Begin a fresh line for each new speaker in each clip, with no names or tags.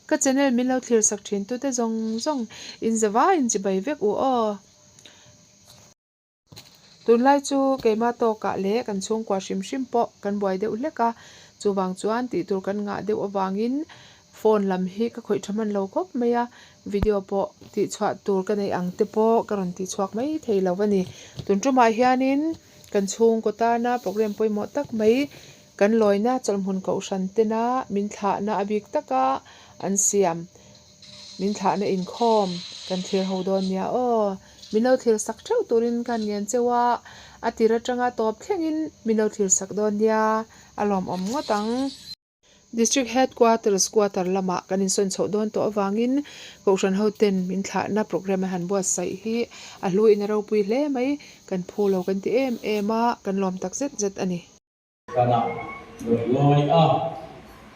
Ka channel min lo thlir sak thin tute zawng zawng in zavai in chibai vek u aw. Tunlai chu keimah tawkah leh kan chhungkua hrim hrim pawh kan buai deuh hlek a, chuvang chuan tih tur kan ngah deuh avangin phone lam hi ka khawih tha hman lo khawp mai a, video pawh tih chhuah tur ka neih ang te pawh ka rawn tih chhuak mai thei lo a ni. Tun tumah hianin kan chhungkaw tana program pawimawh tak mai kan lawina chawlhhmun kohhran tena min thlahna a bik taka an siam. Min thlahna inkhawm kan thlir ho dawn nia aw. Min lo thlir sak theuh turin ka han ngen cheu a, a tir atanga tawp thlengin min lo thlir sak dawn nia, a lawmawm ngawt ang. District Headquarters quarter lamah kan insawn chhoh dawn tawh avangin Kohhran hoten min thlahna programme an han buatsaih hi a hluin a ropui hle mai, kan phu lo kan ti em em a, kan lawm tak zet zet a ni.
Kanah rawn lawi a.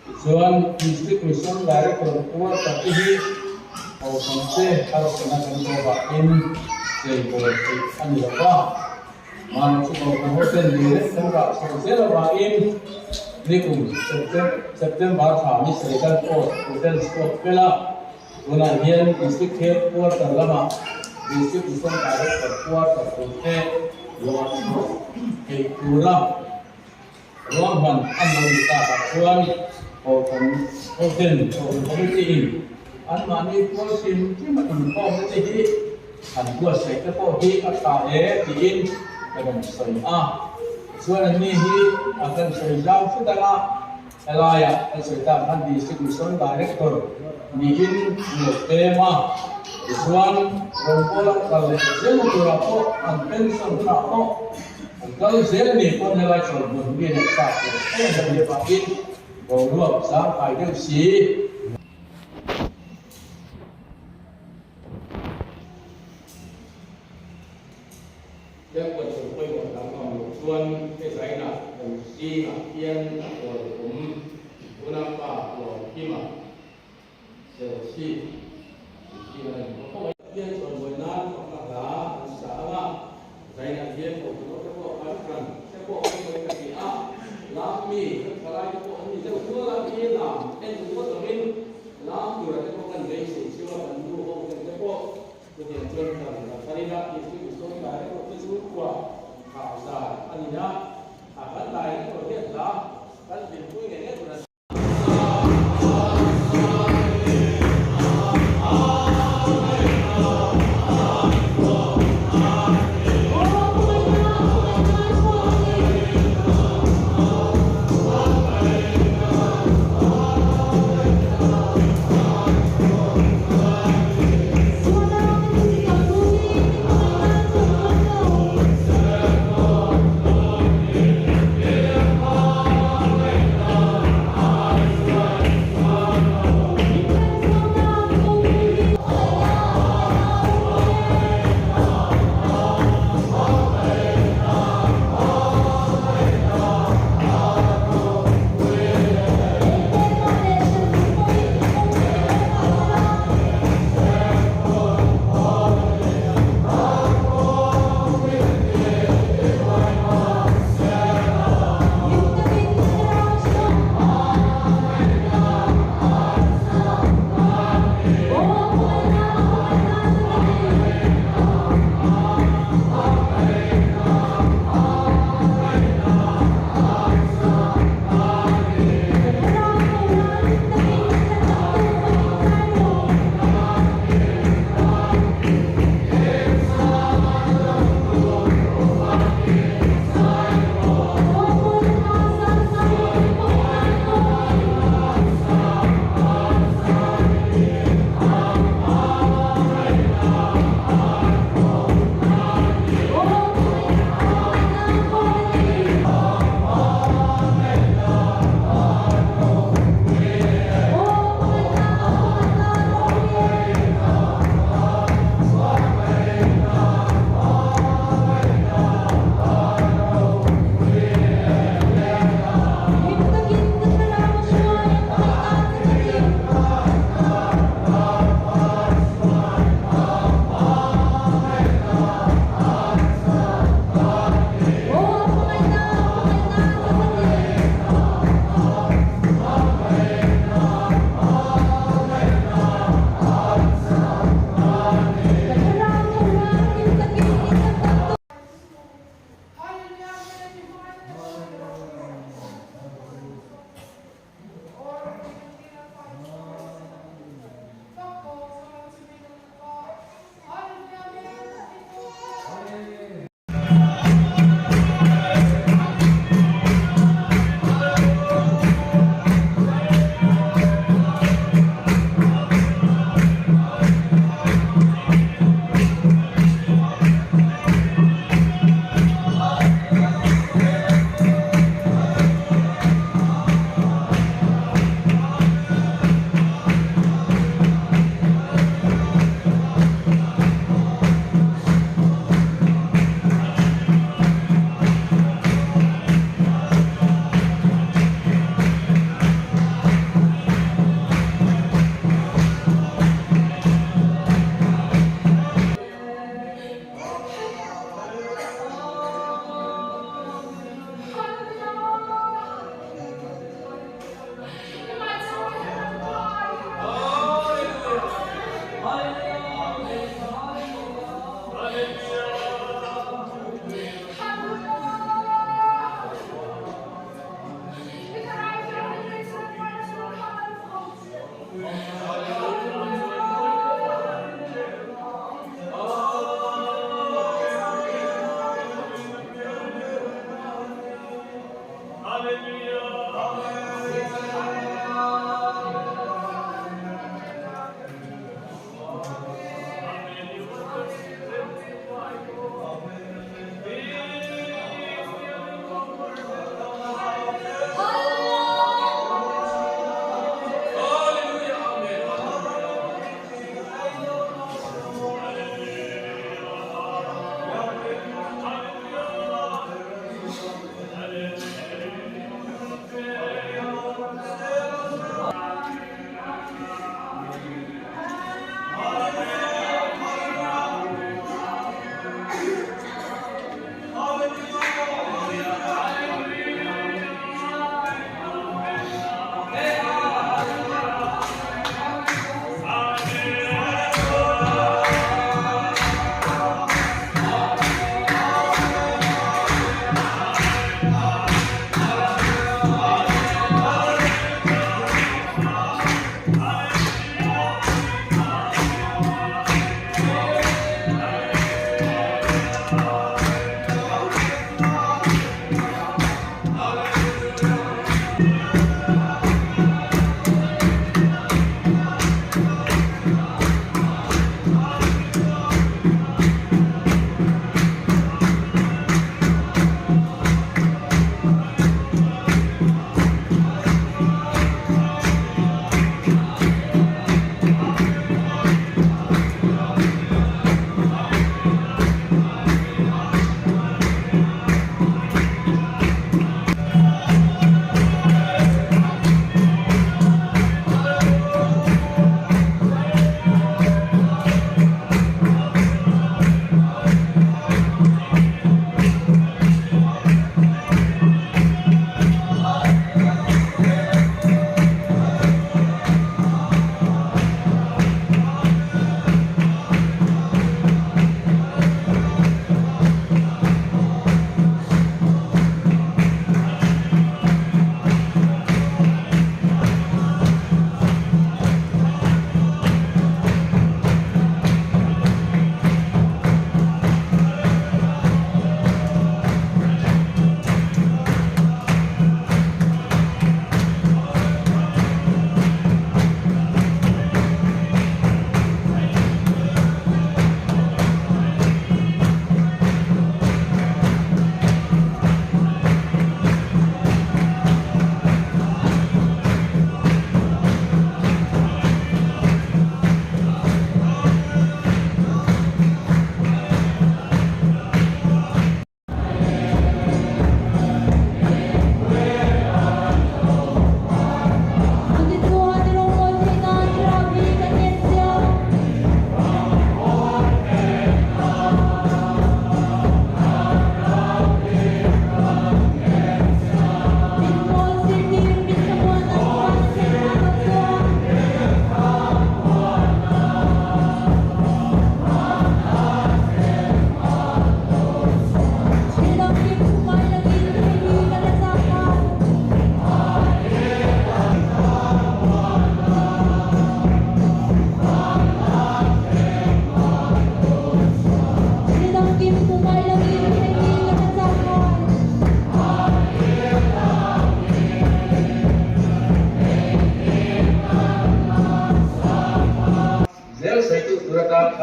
Tichuan, District Mission Director Quarter te hi Kohhran te harsatna kan tawh vahin cheibawl theih a ni lo va. Mahni chu Kohhran hoten direct kan rah chhoh zel avangin nikum September thla ni sarih kan post Prudence pawh fel a. Tunah hian District Headquarter lamah District Mission Director Quarter turte luah chhuah theih tura ruahman an lo ni takah chuan Kohhran hoten Kohhran Committee in anmahni pual hrim hrim a inkhawmna te hi an buatsaih te pawh hi a tha e tiin ka rawn sawi a. Tichuan anni hi a kan sawi zau thut anga Helaiah kan sawi tak khan District Mission Director niin an lo pem a, tichuan rawngbawla an kal leh zelna turah pawh an pension hunah pawh an kal zel a ni pawn helai chawlhmun mi leh sa tur em em hi avangin boruak zangkai deuh si. Biakbuan chhung pawimawh dang awm loh chuan he zainah kan zingah hian a kawl awm unaupa Lawmkima Serchhip zing a ni bawk mai. Pathian chawimawi nan fakna hla an sa ang a, zainah hian kohhran te pawh an hran te pawh an sawi ka ti a, lam mi kan thalai te pawh an ni deuh nual a, i lam en ngawt lovin lam tura te pawh kan beisei cheu a, kan nu ho ten te pawh Chutiang chuan kan la thar ila, District Mission Director te chu khua thah zan a ni a, a kan Director hian hla kan hlimpui ngei ngei tur a ni.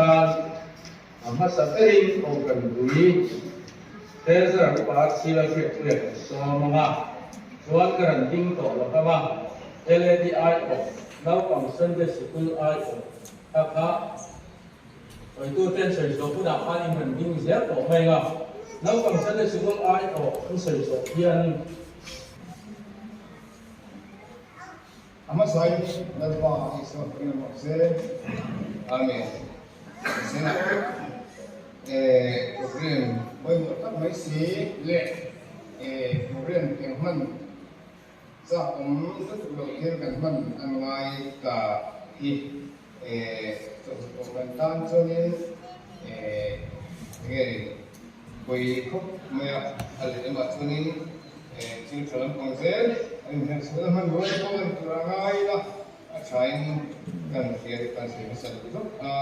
khan a hmasa berin Kohhran Pui Treasurer Upa Sila Hriatpuia kan sawm ang a, chuan ka rawn ding tawh lo hlauh a, LAD aiawh, Naupang Sunday Sikul aiawh kha kha sawituten sawi zawh hunah khan in rawn ding zel tawh mai ang a, Naupang Sunday Sikul aiawh an sawi zawh hian.
A hmasain Lalpa Isua hming a rawh se. Amen. Zenah eh program pawimawh tak mai si leh eh program eng hman chak awm lutuk loh thil kan hman an ngai ta hi eh chawhnu program tan chuanin eh enge ni Pawi khawp mai a, a lehlamah chuanin thil tha lampang zel an inherh chhuah na hmanrua te pawh en tur a ngai ila, a thain kan hria te kan sawi hmasa duh hlawk a.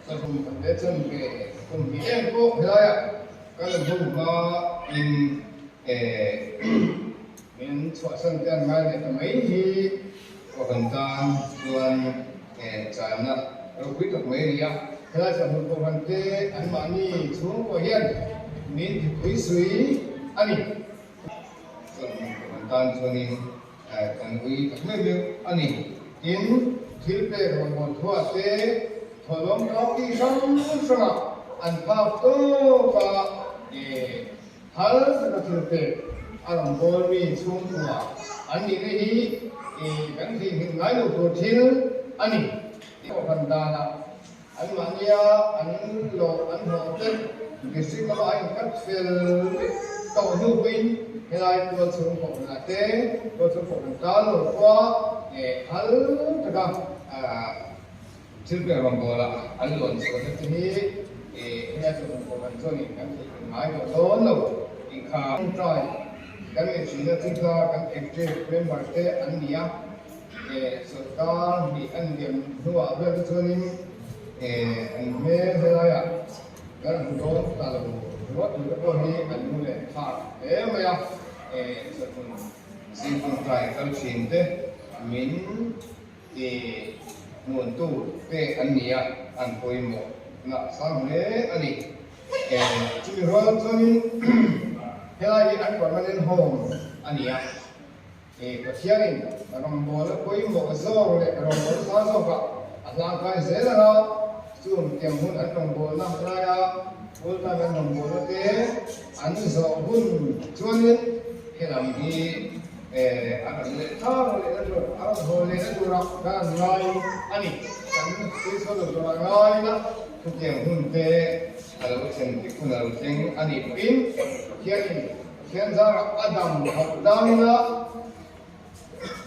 Chawhnu khat leh chan ve kum hnih em pawh helaiah kan la hmu hma in min chhuahsan te an ngai leh ta mai hi Kohhran tan chuan Channa ropui tak mai a ni a, helai chawhnu kohhran te anmahni chhungkua hian min tipui sui a ni. Chawhnu kohhran tan chuanin kan ui tak meuh meuh a ni. Tin, thil pek rawngbâwl thuah te thawhlawm kau tih hrang hrangah an phak tawk a, Hal taka thil pek a rawn bawl mi chhungkua an nihna hi kan theihnghilh ngai lo tur thil a ni. Kohhran danah anmahnia an lawh an hlawh te district lama a inkat fel vek tawh hnu pawhin helai tual chhung kohhranah te tual chhung kohhran tan lo khua hal taka Thil pek rawngbawla an luan chhuahna te hi helai chu rawn pawh kan chuanin kan theihpui ngai tawh dawn lo tih kha. Tawngtai kan nei thin a, chu kha kan active member te an ni a, sawrkar hnih an liam hnuah vel te chuanin an hmel helaiah kan hmu dawn ta lo ruat tur te pawh hi an lu leh thlak hle mai a, sawrhmun zing tawngtai kal thin te min Ti hmuantu te an ni a, an pawimawh na sang hle a ni. Chumi rual chuanin helai hi an permanent home a ni a, Pathianin rawngbawlna pawimawh zawk leh rawngbawlna sang zawkah a hlangkai zel ang a, chung tiang hun an rawngbawlna laia full time an rawngbawlna te an zawh hun chuanin helam hi A rawn leh thang leh na tur, a rawn haw leh na turah kan an ngai a ni. Kan tuichhuah lo turah ngai ila, chutiang hun te a lo thlen dik hun a lo thleng a nih pawhin Pathianin Pathian zarah a dam khat dan ila,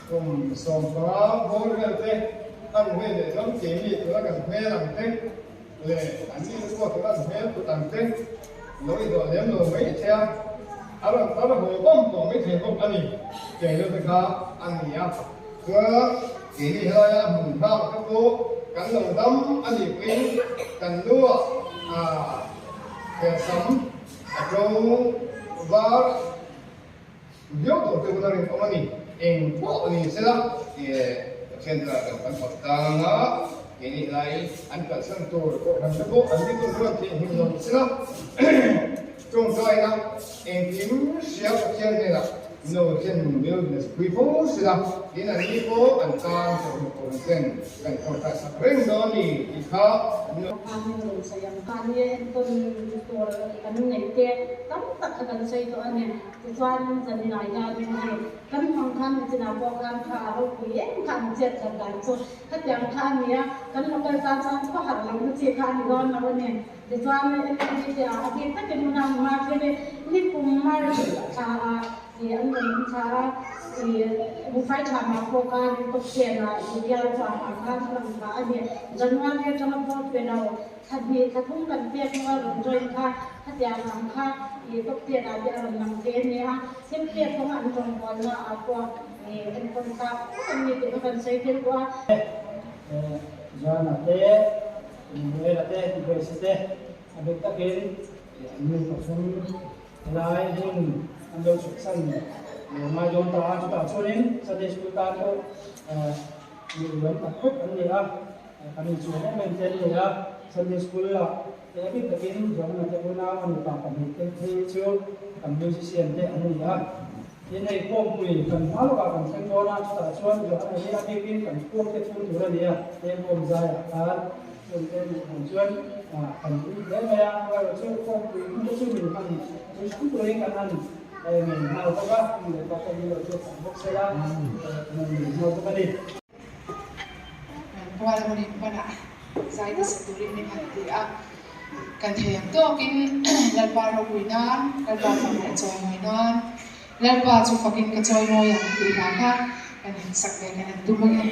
kum 15 bawr vel te an hmel leh lam keini tuna kan hmel ang te leh an ni te pawh tuna an hmel put ang te lo i dawh lem lo mai thei a. A rawn tar haw bawm tawh mai thei bawk a ni. Tiang deuh te kha a ni a. Chuan keini helaia hmun hlak te pawh kan lo dam a nih pawhin kan luah thiansam a to var viau tawh te hun a rinawm a ni. Eng pawh ni sela Pathian chu kan kan fak tlang anga keini helai an kalsan tur kohhran te pawh an ni tur chuan theihnghilh lo sela. Tawngtaina engkim hria Pathian hnenah no thlen buildness pui fo sila, tin an ni pawh an tan chawhnu pawh an thlen kan tawngtai sak reng dawn ni tih kha an lo.
Khan in rawn sawi ang khan i enkawl tur kan neih te tam tak kha kan sawi tawh a ni. Tichuan zaninai hianin hei kan hmang khan nichinah pawh khan kha a ropui em kha an chet that dan chu khatiang kha a ni a, kan local tan chuan khawhar lohna chi kha a ni dawn lo a ni. Tichuan NLD te ah a bik takin hun a hma thil i nikum March thla ah i an rawn in thla a, i buhfai tha mah pawh khan top ten ah i bial chhuah ah khan a lang thla a ni. January atanga vote pe lo thla hnih thla thum kan pek hnu a rawn join kha khatiang ang kha i top ten ah te a rawn lang thei a ni a, thil pek kawng an rawngbawlna ah pawh i enkawl tlak tak an ni tih kha kan sawi tel bawk a.
Joana te Manuela te, Grace te a bik takin an nu pathum helai hmun an lo chhuksan lo ngai dawn ta a, chutah chuanin Sunday School tan pawh mi uiawm tak vek an ni a, kan inchhuan em em te an ni a. Sunday School ah te a bik takin Johana te unau a nupa pahnihte phei chu kan musician te an ni a. Tin hei kawngpui kan hma lawkah kan thleng dawn a, chutah chuan Johana hi a bikin kan khuangte thun tur a ni a, Tlengawm zaiah khan chungte nih ang chuan kan ui hle mai a, amaherawhchu kawngpui hmute chu min han pui hram turin kan han ngei nghal bawk a, nu leh pa pawh min lo hriat sak bawk se la, kan han ngei nghal bawk a ni.
Puala hmun in hmanah zai ta sa turin min han ti a, kan thei ang tawkin Lalpa ropui nan, Lalpa fak leh chawimawi nan, Lalpa chu fakin ka chawimawi ang tih hla kha kan han sak ve kan han tum ange.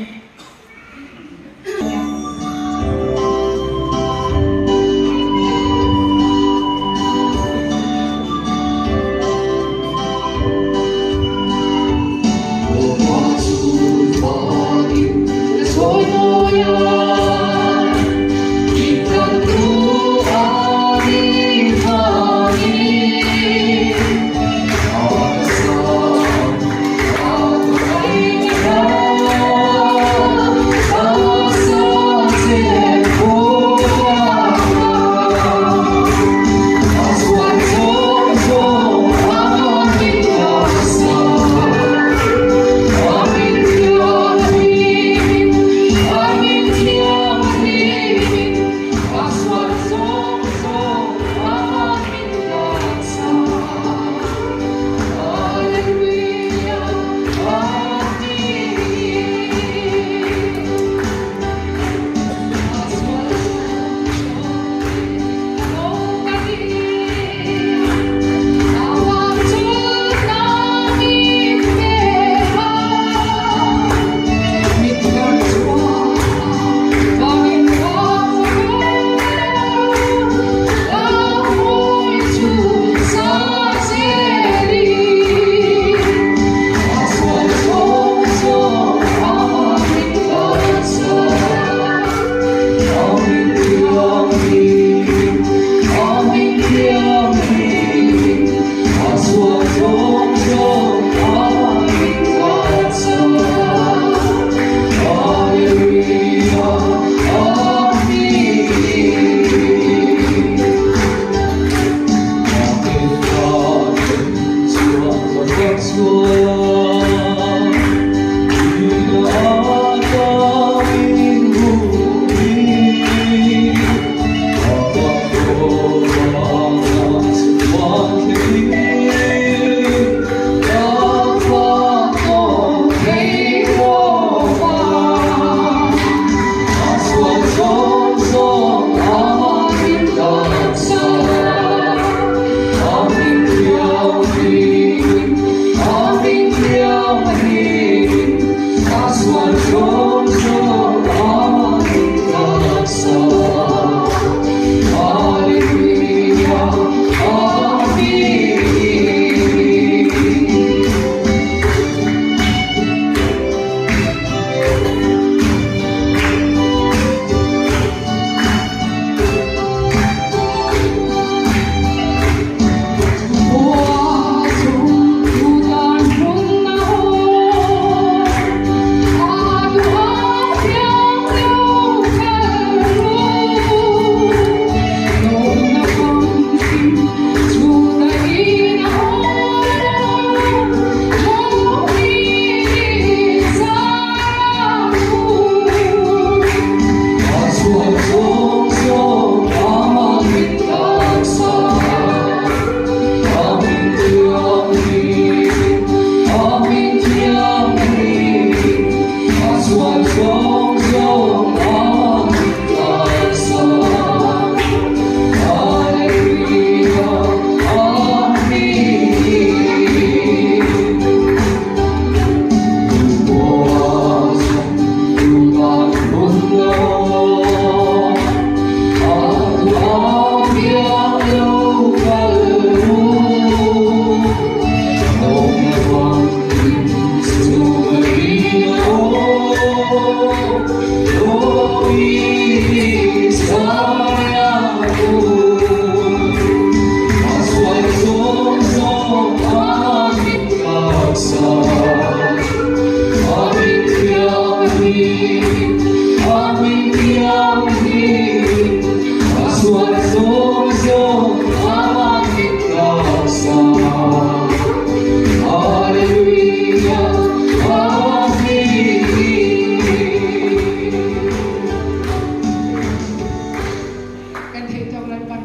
theih tawk Lalpan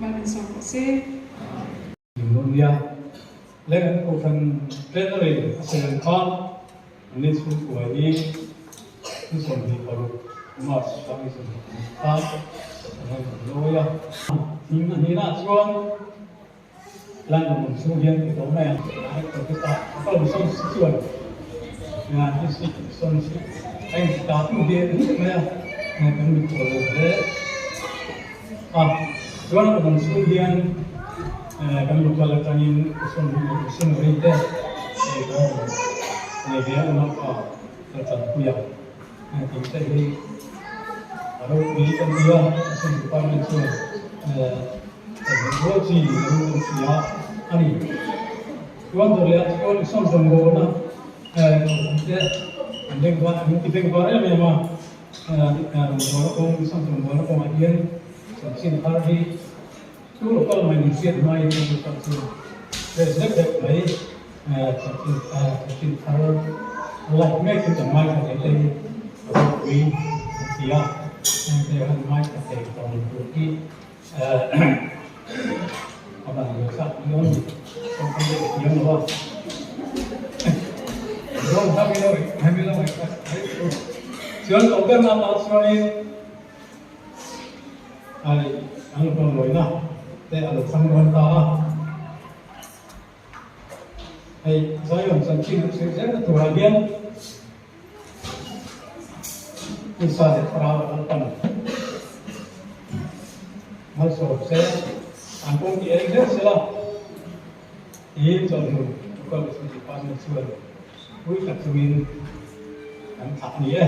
mal min sawm rawh se.
Nia, leng an kohhran plenary a sawi ang khan an ni chhungkua hi ni 26 March 2025 khan an rawn lawi a. Thing a hnenah chuan London awm chhung hian ti tawh mai ang. Director te ta ka awm sawn si chuan district sawn si a in ta tu ve ringawt mai a, kan mikhual lo hle a. Chuan a awm chhung hian kan local atangin missionary te ka rawn nei ve a, unaupa ka chanpui a, tih te hi a ropui kan ti a, mission department chuan. Rual chi lo kan hria a ni. Chuan dawr leh ah chuan i sawn rawn bawlna te an beng var an ti beng var em em a, rawn bawlna kawng i sawn rawn bawlna kawngah hian chanchin thar hi chu lo kal mai min hriat hmain kan lo kal chu fresh deuh deuh mai chanchin chanchin thar like mek chu kan ngaithla thei te hi ropui an ti a, hengte han ngaithla thei tawh lo tur hi. A ban lo chak dawn ni tawngkam deuh a thiam lo a zawng hami lo hami lo chuan tawh ber na ta chuanin ai an lo tawn lawina te a lo chang dawn ta a hei Zion chanchin an sawi zel na turah hian Tisa leh thlarau a Lalpan malsawm se, an kawng ti eng zel sela tiin chawlhnu Local Mission Department chuan pui tak chungin an thlah a ni e.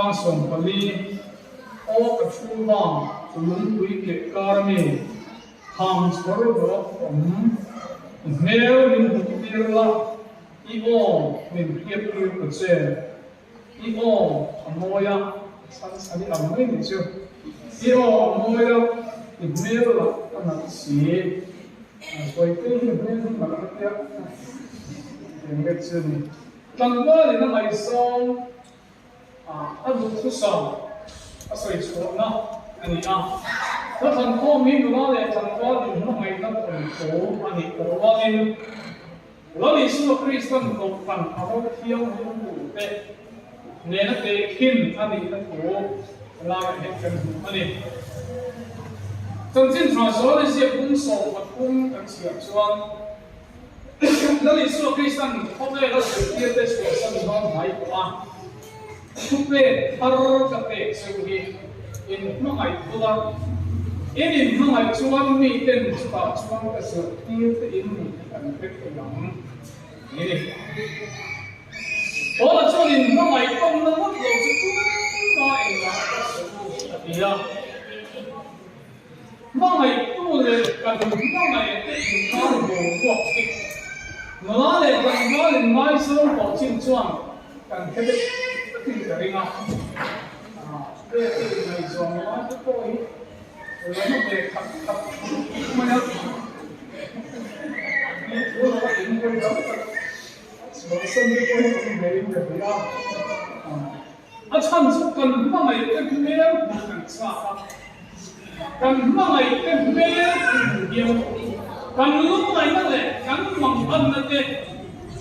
Chang 14, Aw ka thu vang lungpui keh kar mi thang chhawr dawt awm i hmel min hmuh tir la, i aw min hriat tir ta che. I aw a mawi a, chhan chhan i ang mai ni chu. I aw a mawi a, i hmel lah a nalh si. Sawite hi hmel hi nalh ka tia eng let chu ni. Tlangval in a ngaihsawng a duhthusam a sawi chhuahna a ni a. Hla thlankhawm hi nula leh tlangval inhmangaihna thawnthu a nih tawh rualin Lal Isua Kristan Kohhran a ro thianghlim turte nena tehkhin a nihna thu laiah hian kan hmu a ni. Chanchin tha Zuali ziak bung 13 kan chhiar chuan Lal Isua Kristan khawvela zirtirte chhuahsan dawn hnai tawh a, Thupek thar ka pek cheu hi in hmangaih bula, in inhmangaih chuan miten chutah chuan ka zirtir te in ni tih an hre thei ang ni ni. Paula chuan in hmangaih tawmna ngawt lo chu tumah engmah ka sawi u a ti a. Hmangaihtu leh kan hmangaih te inkar boruak hi nula leh tlangval in ngaizawng tawh chin chuan kan hre deuh takin ka ring a. Te te inngaihzawn lai te pawh hi la na ve khat khat mai a. Ni thu lo a in hawi dang tak chhuahsan te pawh hi awm ve in ka hria a. A chhan chu kan hmangaih te hmel hmuh kan chak a, kan hmangaih te hmel kan hmu hian kan lungngaihna leh kan manghanna te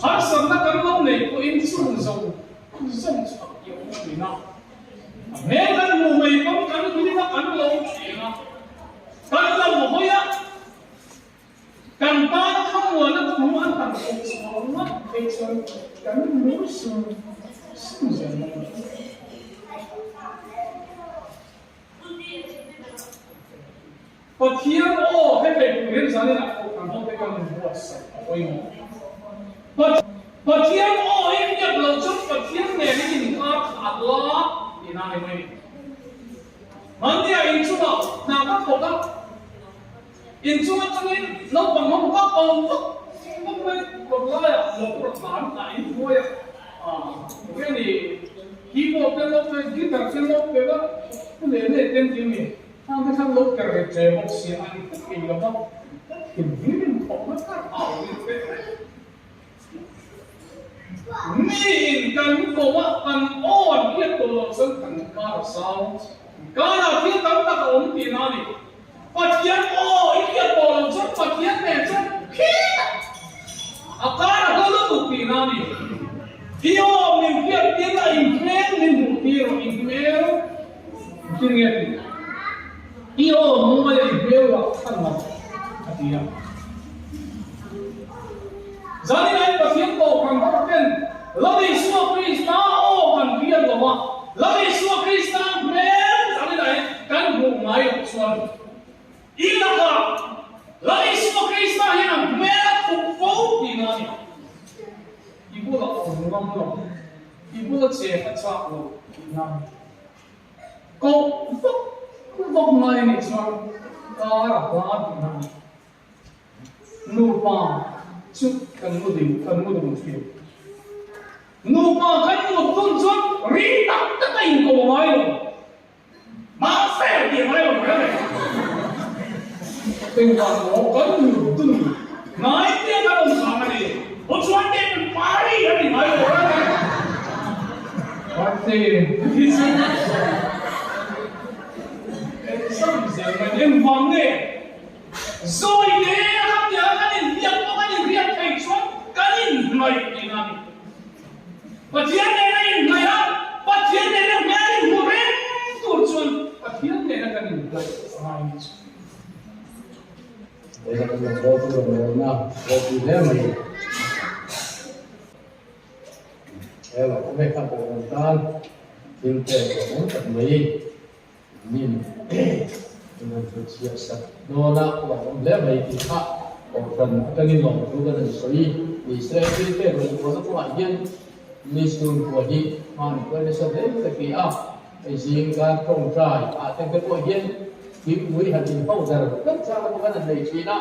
harsatna kan lo neih pawhin chung zawng zawng chu a kiau thin a. A hmel kan hmuh mai pawn kan hlim a, kan lo thin a, kan lo hawi a. Kan tana thlamuana thu an han awm chhuah ngawt phei chuan kan mur sum sum zel mai a ni. Pathian aw he thei tur hian zanin ah pawh kan hote kan inbuatsaih a pawimawh. Pathian aw i hriat loh chuan Pathian nen i inkar khat la tihna a ni mai. Hmannia inchungah hna ka thawk a. Inchung atangin naupang ho kha ko vak vak mai kawt laiah motor tlan a inhnuai a, enge ni keyboard te lo pe guitar te lo pe va pu leh leh ten ti ami khang te khan lo per ve che bawk sia an hre thei lo va ka thinrim in thawk na kar au in pe reng mi in kan ko a kan aw an hriat tawh loh chuan kan kar a sang karah thil tam tak a awm tihna a ni. Pathian aw i hriat tawh loh chuan Pathian nen chuan khitah a kar a hla lutuk tihna a ni. I aw min hriat tir la, i hmel min hmuh tir rawh, i hmel engtin nge tih? I aw mawi a i hmel lah khan lo a ti a. Zanin ai Pathian tawh kan hawk ten Lal Isua Krista aw kan hriat lo a, Lal Isua Krista hmel zanin ai kan hmuh ngai loh chuan i lakah Lal Isua Krista hian a hmel a thup fo tihna a ni. I bulah awm ngam lo, i bula che ka chak lo tihna a ni. Koh vak vak ngai a nih chuan kar a hla tihna a ni. Nupa chu kan mu ding kan mu dun thin. Nupa kan mut dun chuan ring tak tak a inko ngai lo. Mahse tih ngai lo reng reng. Engvang maw kan mut dun ngai te kan awm vang a ni. Aw chuan te kan pari a ni ngai lo reng reng. Mahse hi chu exam zel mai engvang nge? Zawi te a tia kan inhliam pawh kan inhriat thei chuan kan inhnaih tih a ni. Pathian nena inhnaih a, Pathian nena hmel inhmu reng tur chuan Pathian nena kan inhnaih a ngai ni chu.
He kan rawn bawl chu rawn bawlna ropui hle mai. He lo awm e kha pawh rawn tan thil pek rawn awm tak mai. Min rawn chhuah sak dawn a, a awm hle mai tih kha Kohhran atangin lawmthu kan han sawi. Ni se, thil pek rawn chhuahna kawngah hian mi chhungkua hi hman kual nasa hle ka ti a. Hei zing kar tawngtai ah te te pawh hian thingpui han in ho der vek chang pawh khan an nei thin a.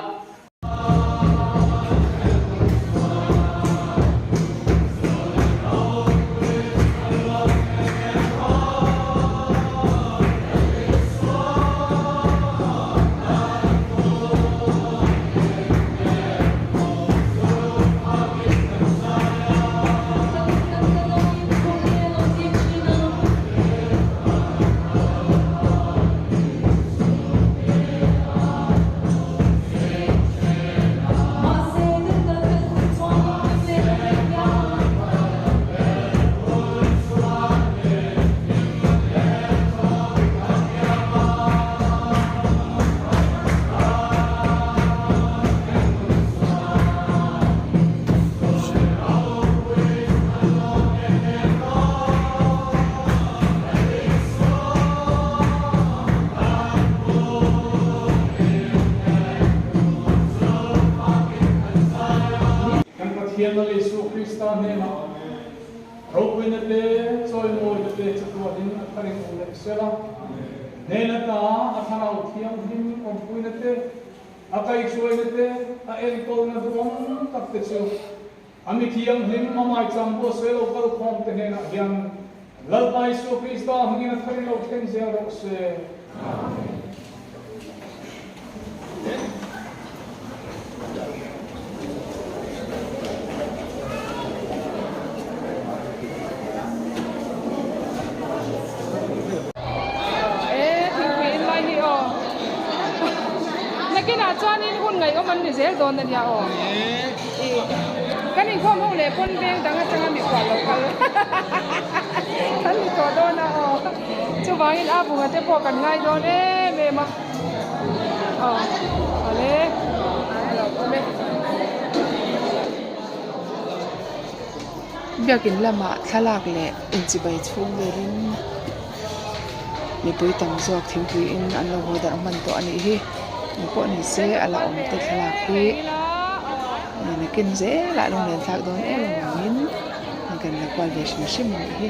Kan Pathian Lal Isua Krista hnenah ropuina te, chawimawina te chatuanin a tharin awm leh sela, hnen ata a Thlarau Thianghlim awmpuina te, A kaihhruaina te, a enkawlna duhawm tak te chu a mi thianghlim Mamaicham Buatsaih lo kal khawm te hnenah hian Lalpa Isua Krista hmingin a thar in lo thleng zel rawh se. Amen.
E thingpui in lai hi aw nakinah chuanin hun ngaihawm an ni zel dawn a nia aw ih kan inkhawm ho leh pawn veng dang atanga mikhual lo kal kan ni tawh dawn a aw chuvangin a bunga te pawh kan ngai dawn em em a aw awle a lo awm e.
Biakin lamah thlalak leh inchibai chhung velin mipui tam zawk thingpui in an lo haw darh hman tawh a nih hi engpawh ni se a la awm te thlalak hi nakin zelah lunglen thlak dawn em avangin kan la kual ve hrim hrim a nih hi.